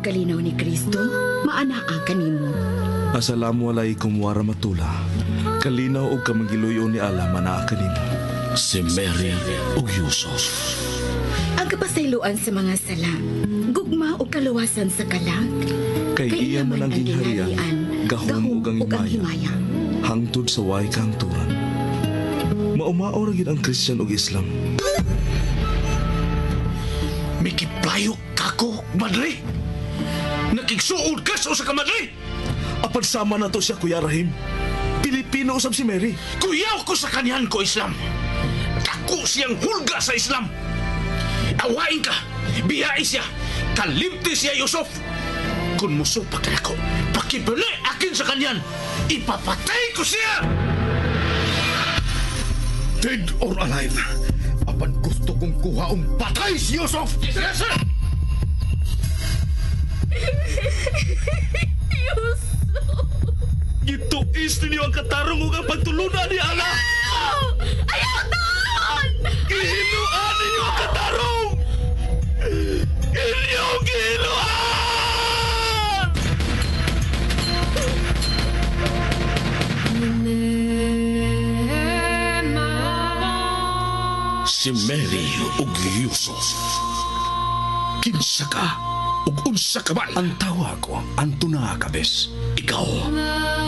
kalinaw ni Kristo, maanaa kanimo. Assalamu alaikum warahmatullah. Kalinaw og kamangiluyo ni Allah manaa kanimo. Si Mary ug Yusuf. Ang kapasayloan sa mga sala, gugma o kaluwasan sa kalag, Kay iya man ang gingharian, gahom ug ang himaya. Hangtod sa way kahangturan. Maumao ra gyud ang Christian ug Islam. Mikiplayo kako, madre. Nakigsuod ka sa usa ka madre. Apan sama na to siya, Kuya Rahim. Pilipino usab si Mary. Kuyaw ko sa kanyan ko, Islam. Dako siyang hulga sa Islam. Awain ka, biyai siya, kalimti siya, Yusuf. Kung musupak na ako, pakibali akin sa kanyan, ipapatay ko siya! Dead or alive, apan gusto kong kuhaong patay si Yusuf! Yes, sir! Gituis ninyo ang katarong ug ang pagtulunan ni Allah. Ayaw taon! Gihinuan ninyo ang katarong! Inyong gihinuan! Si Mary ug Yusuf. Kinsa ka ug unsa ka man? Ang tawa ko, Antona Cabes. Ikaw,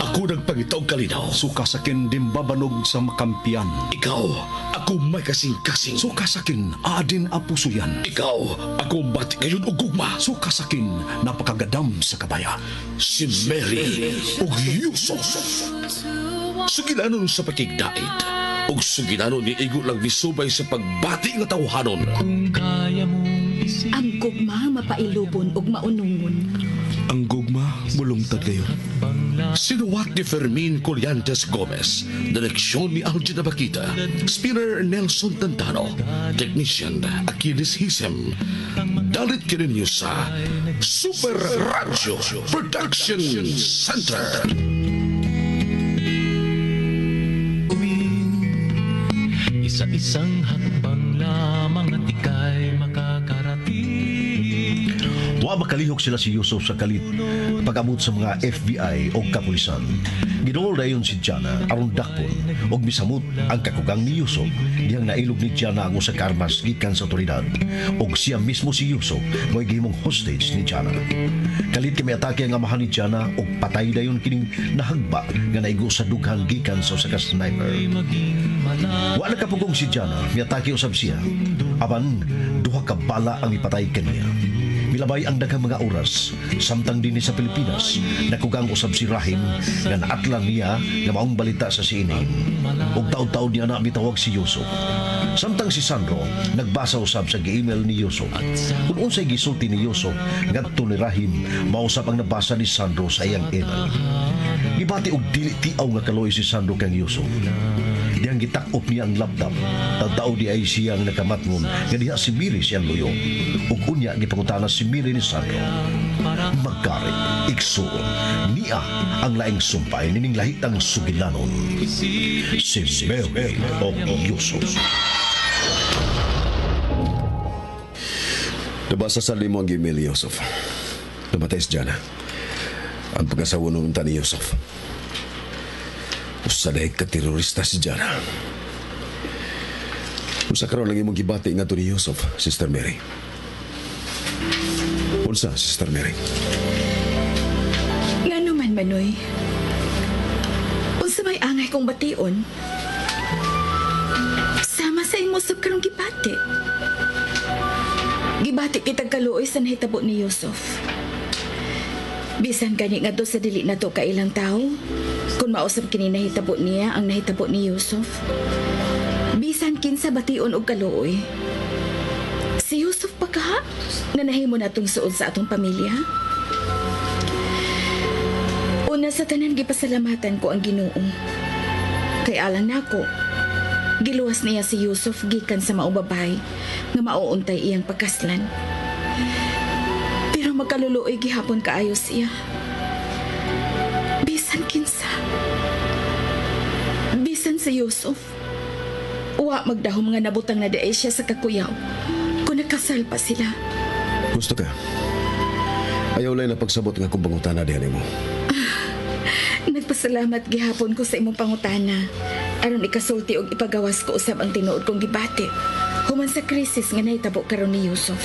ako nagpangita og kalinaw. Suka sakin dimbabanog sa makampiyan. Ikaw, ako may kasing-kasing. Suka sakin, aadin apusuyan. Ikaw, ako bati ngayon og gugma. Suka sakin, napakagadam sa kabaya. Si Mary ug Yusuf. Sugilanon sa pakigdait ug sugilanon ni igo lang misubay sa pagbati nga tawhanon. Ang gugma mapailubon ug maunungon. Ang gugma mulungtad kayo. Sinuwat ni Fermin Collantes Gomez, direksyon ni Algin Abakita, spinner Nelson Tantano, technician Achilles Hisem. Dalit kininyo sa Super Radio Production Center. Isa-isang hakbang lamang at ika'y makakarating. Wa makalihok sila si Yusuf sa kalit pag-abot sa mga FBI o kapulisan. Giduol dayon si Jana aron dakpon og misamot ang kakugang ni Yusuf dihang nailog ni Jana ang usa ka armas gikan sa otoridad og siya mismo si Yusuf mo'y gihimong hostage ni Jana. Kalit kay miatake ang amahan ni Jana og patay dayon kining nahagba nga naigo sa dughan gikan sa usa ka sniper. Wa nakapugong si Jana, miatake usab siya. Apan duha ka bala ang mipatay kaniya. Milabay ang daghang mga oras samtang dinhi sa Pilipinas nakugang usab si Rahim nga naatlan niya nga maong balita sa CNN. Ug taud-taud niya na mitawag si Yusuf. Samtang si Sandro nagbasa usab sa gi-email ni Yusuf. Kung unsay gisulti ni Yusuf ngadto ni Rahim, mausap ang nabasa ni Sandro sa iyang email. Gibati og dili tiaw nga kaloy si Sandro kang Yusuf. Dihang gitak-op niya ang laptop. Tadtao di ay siyang nakamatngon nga diha si Miri siyang luyo. Ug unya gipangutana si Miri ni Sandro. Magkari, igsuon, niya ang laing sumpay nining lahitang sugilanon. Si Mary o Yusuf. Nabasa sa limo ang email ni Yusuf. Namatay si Jana. Ang pag-asawa noon ni Yusuf. Usa dahil ka terorista si Jana. Usa karon lang imong gibati nga to ni Yusuf, Sister Mary. Unsa, Sister Mary? Ngano man, Manoy? Unsa may angay kong bation? Sama sa imo sab karong gibati. Gibati kitag kaluoy sa nahitabo ni Yusuf. Bisan gani nga do sa dili na to kailang tao, kung mausap kini nahitabo niya ang nahitabo ni Yusuf. Bisan kinsa bation og kaluoy. Si Yusuf pa kaha nga nahimo natong suod sa atong pamilya? Una sa tanan gipasalamatan ko ang Ginoo. Kay alang nako, giluwas niya si Yusuf gikan sa maubabay nga mauuntay iyang pagkaslan. Pero magkaluluoy gihapon kaayo siya. Bisan kinsa. Bisan si Yusuf. Wa magdahom nga nabutang na diay siya sa kakuyaw kung nakasal pa sila. Gusto ka? Ayaw lang na pagsabot nga akong pangutana diha nimo. Nagpasalamat gihapon ko sa imong pangutana. Aron ikasulti og ipagawas ko usab ang tinuod kong gibati. Human sa krisis nga nahitabo karon ni Yusuf.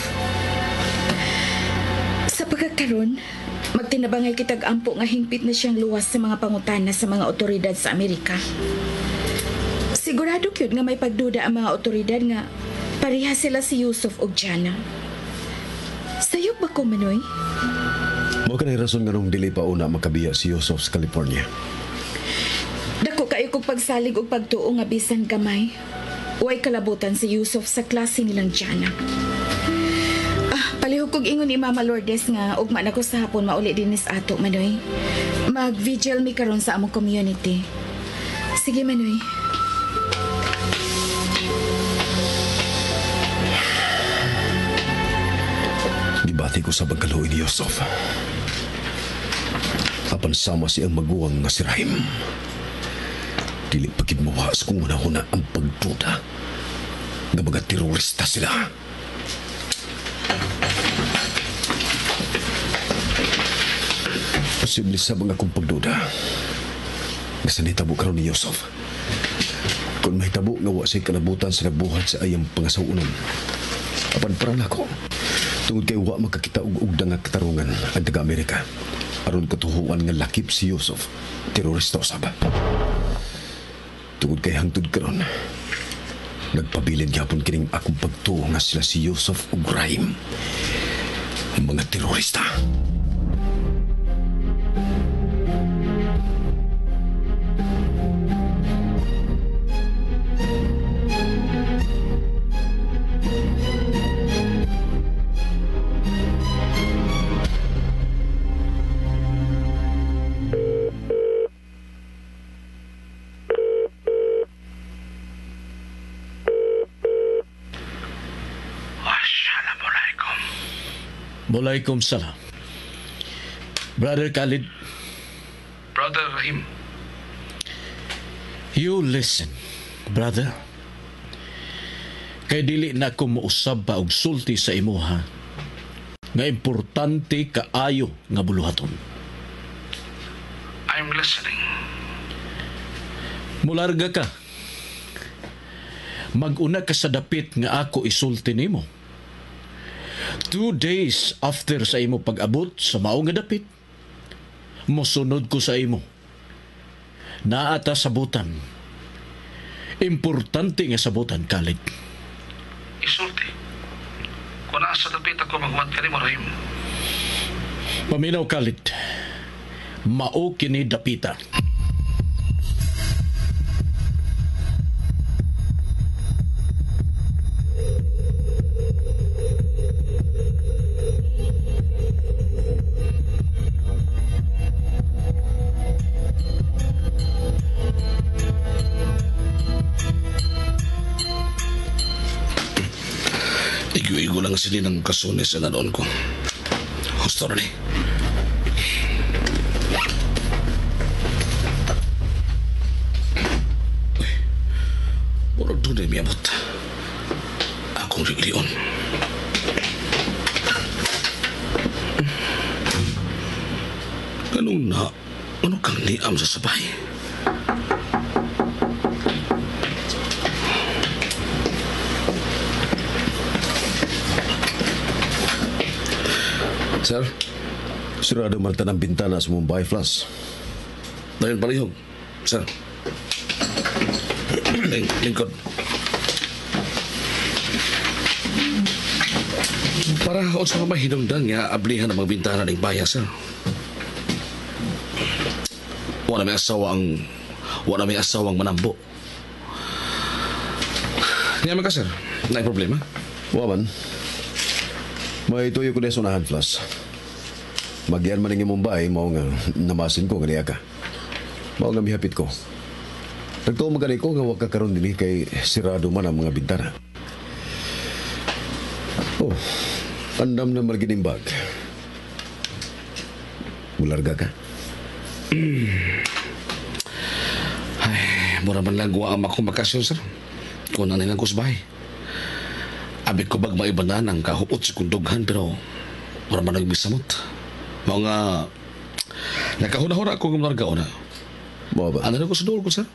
Sa pagkakaron, magtinabangay kitag ampo nga hingpit na siyang luwas sa mga pangutana sa mga otoridad sa Amerika. Sigurado kyud nga may pagduda ang mga otoridad nga pareha sila si Yusuf og Jana. Sayop ba ko, Manoy? Mao kanay rason nganong dili pa una makabiya si Yusuf sa California. Dako kayo kog pagsalig og pagtuo nga bisan gamay. Way kalabutan si Yusuf sa klase nilang Jana. Palihog kog ingon ni Mama Lourdes nga ugma na ko sa hapon mauli dinis ato, Manoy. Mag-vigil mi karon sa among community. Sige, Manoy. Gibati ko sa pagkaluoy ni Yusuf. Apan sama siyang maguwang nga si Rahim. Dili pagid mawa sa kong hunahuna ang pagduda nga mga terorista sila. Posible sa mga akong pagduda nga sa nitabo karon ni Yusuf. Kung mahitabo nga wa siya'y kalabutan sa nabuhat sa ayang pangasawunon. Apan para nako, tungod kay wa makakita og ugdang nga katarungan ang taga-Amerika. Aron katuhuan nga lakip si Yusuf, terorista usab. Tungod kay hangtod karon, nagpabilin gyapon kining akong pagtuo nga sila si Yusuf ug Rahim, mga terorista. Walaikum salam. Brother Khalid. Brother Rahim. You listen, brother. Kay dili na ko mousab pa og sulti sa imuha nga importante kaayo nga buluhaton. I'm listening. Mularga ka. Mag-una ka sa dapit nga ako isulti nimo. 2 days after sa imo pag-abot sa mao nga dapit, mosunod ko sa imo. Naata sabutan. Importante nga sabutan, Khalid. Isulti. Kung naa sa dapit ako maghuwat ka nimo, Rahim. Paminaw, Khalid. Mao kini dapita. Igo-igo lang sila ng kasunis sa nanoon ko. Gusto rin eh. Uy, murag doon ay miyabot. Akong riglion. Anong na? Ano kang niam sa sabay? Sir, sirado man tanang bintana sa Mumbai Flash. Dayon palihog, sir. Lingkod. Para unsa pa may hinungdan nga ablihan ang mga bintana ng baya, sir. Wala may asawang manambo. Niya man ka, sir. Naay problema? Wa man. May tuyo ko na sunahan, Flash. Magyan man ang Mumbai, mao nga namasin ko nga niya ka. Mao nga mihapit ko. Nagtuo magani ko nga wa ka karon dinhi kay sirado man ang mga bintana. Oh, andam na marginimbag. Mularga ka? Ay, mura man lang wa ang akong bakasyon, sir. Kung ano lang ko sa bahay. Abi ko bag maibanan ang kahupot sa kundughan pero mura man nagmisamot. Mga nakahuna-huna ako ng larga una. Mao ba? Ano na ko sa dool ko, sir?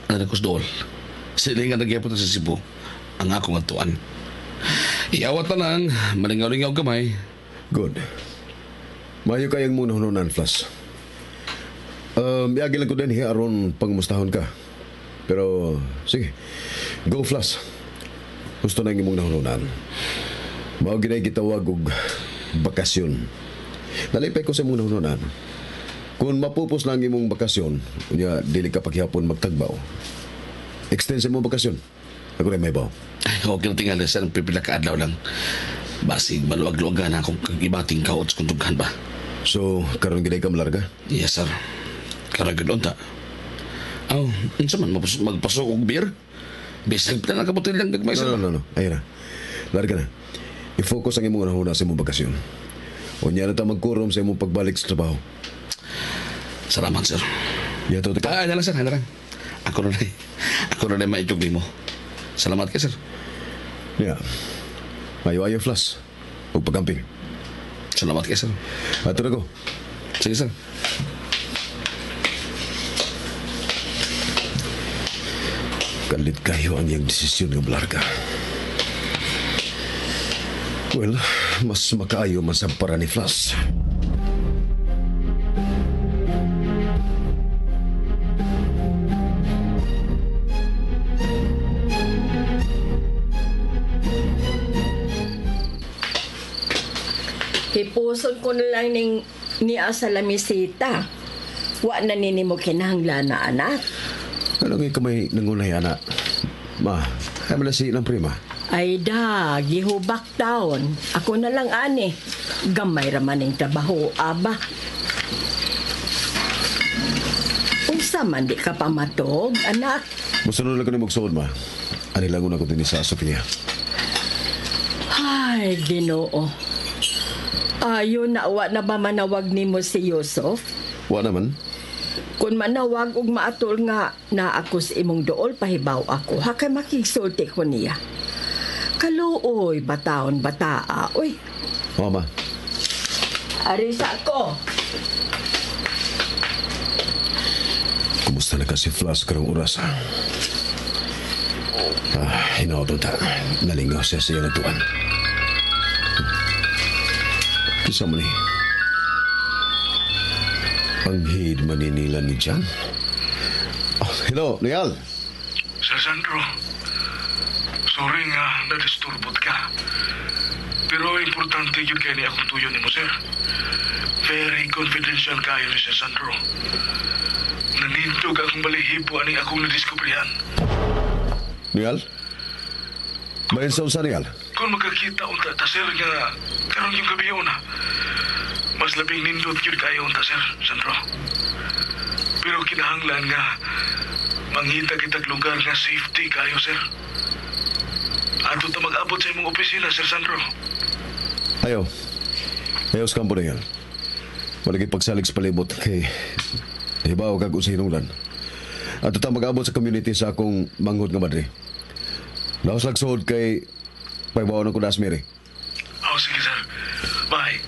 Ano na ko sa dool? Silingan na gyapon sa Cebu ang akong atuan. Iawat na lang, malingaw-lingaw gamay. Good. Mayo kayang muna hununan, Flash. Iagi lang ko din hi aron pangumustahon ka. Pero, sige. Go, Flash. Gusto na imong nahununan. Mao ginay gitawag og bakasyon. Nalipay ko sa imong nahununan. Kung mapupos lang imong bakasyon, unya dili ka paghihapon magtagbaw. Extend sa imong bakasyon. Ako rin may baw. Ay, okay na tingali, sir. Pipila ka adlaw lang. Basig, maluwag-luwagan na akong kagibating kaot sa kundughan ba. So, karon ginay ka malarga? Yes, sir. Karagad unta. Aw, unsa man magpasok og beer? Bisag pa na kabutil lang gagmay, sir. No. Ayun na. Larga na. I-focus ang imong nahuna sa imong bakasyon. Unya na ta magkurom sa imong pagbalik sa trabaho. Salamat, sir. Yato ta ka. Ah, na lang, sir. Na lang. Ako na maitog nimo. Salamat kay sir. Yeah. Ayo-ayo, Flash. Ug pagamping. Salamat kay sir. Ato na ko. Sige, sir. Kalit kayo ang iyang desisyon nga malarga. Well, mas makaayo man sa para ni Flash. Hipuson ko na lang ning niya sa lamisita. Wa na nini mo kinahanglan na anak. Ano ngay kamay nangunay, anak? Ma, kaya mo na si ilang prima. Ay da, gihubak taon. Ako na lang ani. Gamay raman ning trabaho, aba. Unsa man di ka pa matog, anak? Musunod lang ko ni magsuod, ma. Ani lang una ko din sa Sofia. Ay, Ginoo. Ayo na wa na ba manawag nimo si Yusuf? Wa naman. Kung manawag og maatol nga na ako sa imong dool pahibaw ako, ha kay makigsulti ko niya. Kaluoy, bataon bataa, uy. Mama. Arisa ko. Kumusta na ka si Flash karong oras? Ah, hinaot ta. Nalingaw siya sa iyang atuan. Kisa mo ni. Ang head maninila ni John. Oh, hello, Nial. Sir Sandro, sorry nga na-disturbot ka. Pero importante yun kay ni akong tuyo nimo, sir. Very confidential kayo ni Sir Sandro. Nanindog akong balihibo ani akong nadiskubrihan. Nial? Bayan sa usa, Nial? Kung magkakita unta ta, sir, nga karon yung gabi una. Mas labing nindot yun kayo unta, Sir Sandro. Pero kinahanglan nga mangita kitag lugar nga safety kayo, sir. Ato ta mag-abot sa imong opisina, Sir Sandro. Ayaw. Ayaw sa kampo, Nial. Walagi pagsalig sa palibot kay hibaw kag usa hinungdan. Ato ta mag-abot sa community sa akong manghod nga madre. Laos lagsuod kay paybaw na ko das Mary. Oh, sige, sir. Bye.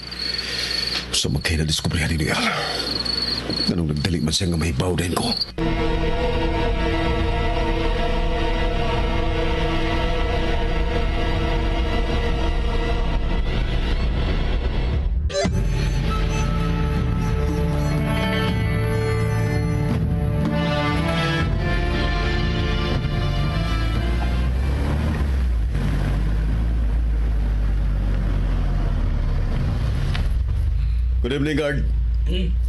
So magkay na diskubrihan ni Nial. Anong nagdali man siya nga mahibaw din ko. Good evening, guard.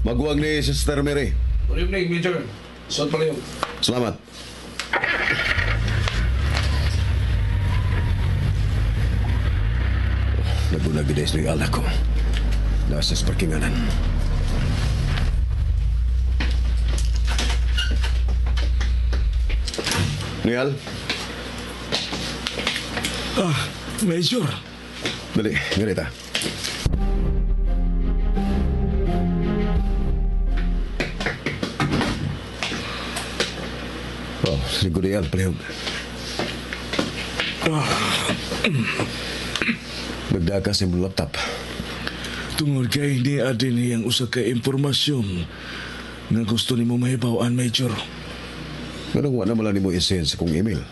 Magwag ni Sister Mary. Good evening, Major. Saan pala yun? Salamat. Nagulag gid ni alak ko. Nasa sa parkinganan. Nial? Ah, Major. Dali, ganita. Oh, siguro yan, palihog. Nagdaka sa imong laptop. Tungod kay ni adin ang usa ka impormasyon nga gusto nimo mahibaw-an, Major. Nganong wa na man lang nimo i-send sa kong email?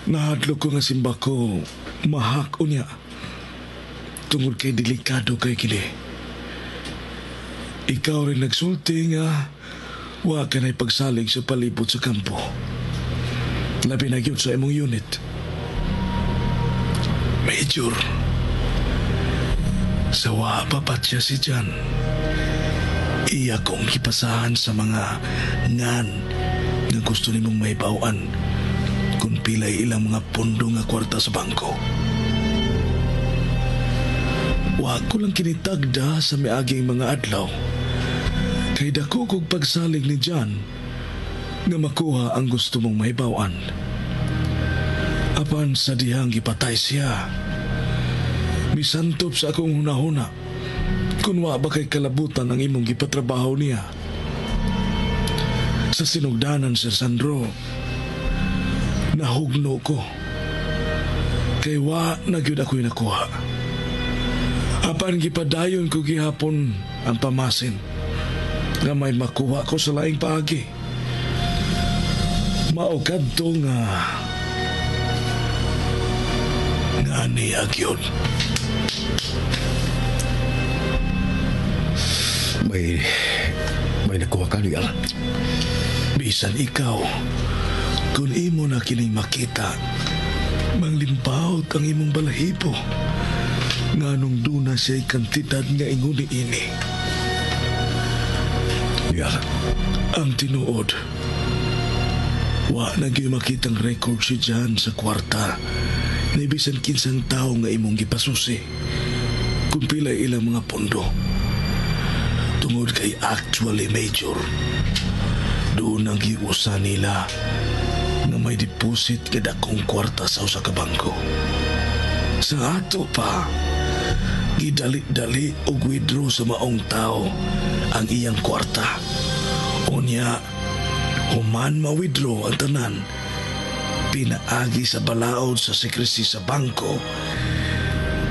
Nahadlok ko nga simba ko mahak unya. Tungod kay delikado kay kini. Ikaw rin nagsulti nga wa ka na'y pagsalig sa palibot sa kampo. Labi na gyud sa imong unit. Major, sa wa pa siya si Jan. Iya kong gipasahan sa mga ngan nga gusto nimong mahibaw-an kung pilay ilang mga pondo nga kwarta sa bangko. Wa ko lang kinitagda sa miaging mga adlaw. Kay dako kog pagsalig ni Jan nga makuha ang gusto mong mahibaw-an. Apan sa dihang gipatay siya, misantop sa akong hunahuna kung wa ba kay kalabutan ang imong gipatrabaho niya. Sa sinugdanan, Sir Sandro, nahugno ko. Kay wa na gyud ako'y nakuha. Apan gipadayon ko gihapon ang pamasin nga may makuha ko sa laing paagi. Mao kadto nga niya gyud. May nakuha ka, Nial? Bisan ikaw, kung imo na kining makita, manglimpawt ang imong balahibo. Nganong duna siya'y kantidad nga ingon ni ini. Nial? Ang tinuod, wa na gyud makitang record si Jan sa kwarta na bisan kinsang tao nga imong gipasusi kung pila ilang mga pondo. Tungod kay actually, Major, doon ang giusa nila nga may deposit kay dakong kwarta sa usa ka bangko. Sa ato pa, gidali-dali og withdraw sa maong tao ang iyang kwarta. Unya, human ma-withdraw ang tanan, pinaagi sa balaod sa secrecy sa bangko,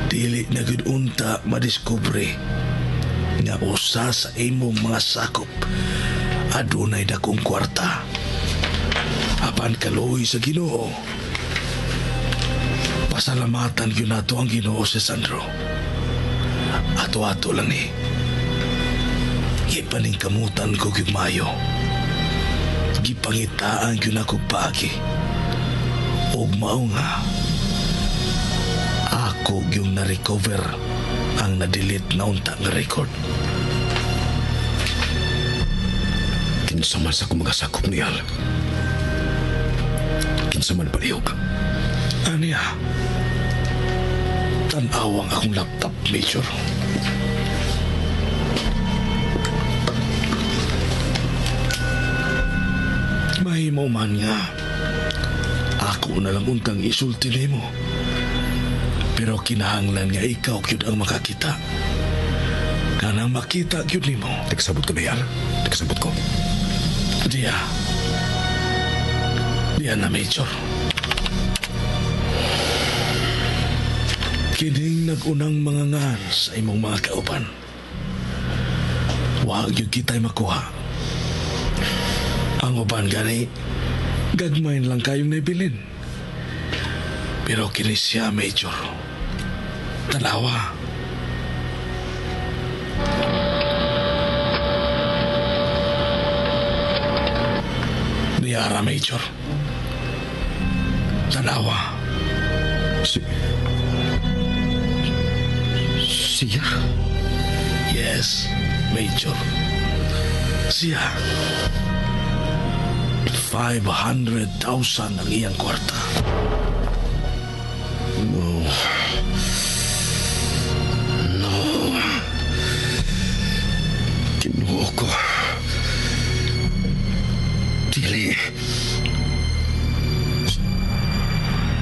dili na gyud unta madiskubre nga usa sa imong mga sakop adunay dakong kwarta. Apan kaluoy sa Ginoo, pasalamatan gyud nato ang Ginoo si Sandro. Ato-ato lang ni. Gipaningkamutan ko gyud maayo. Gipangitaan gyud ako paagi. Ug mao nga ako gyud na-recover ang na-delete na unta nga record. Kinsa man sa akong mga sakop, Nial. Kinsa man palihog. Aniya? Tan-awang akong laptop, Major. Mahimo man nga. Ako na lang untang isulti nimo. Pero kinahanglan nga ikaw gyud ang makakita. Kanang makita gyud nimo. Tigsabot ko, Nial. Tigsabot ko. Diya. Diya na, Major. Kining nag-unang mga ngan sa imong mga kauban. Wa gyud kita'y makuha. Ang uban gani, gagmayin lang kayong naibilin. Pero kini siya, Major. Tanawa. Niara, Major. Tanawa. Siya? Yes, Major. Siya. 500,000 ang iyang kwarta. No. No. Kinuha ko. Dili.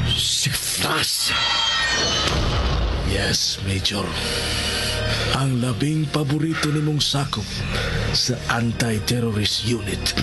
Si Fras. Yes, Major. Ang labing paborito nimong sakop sa anti-terrorist unit.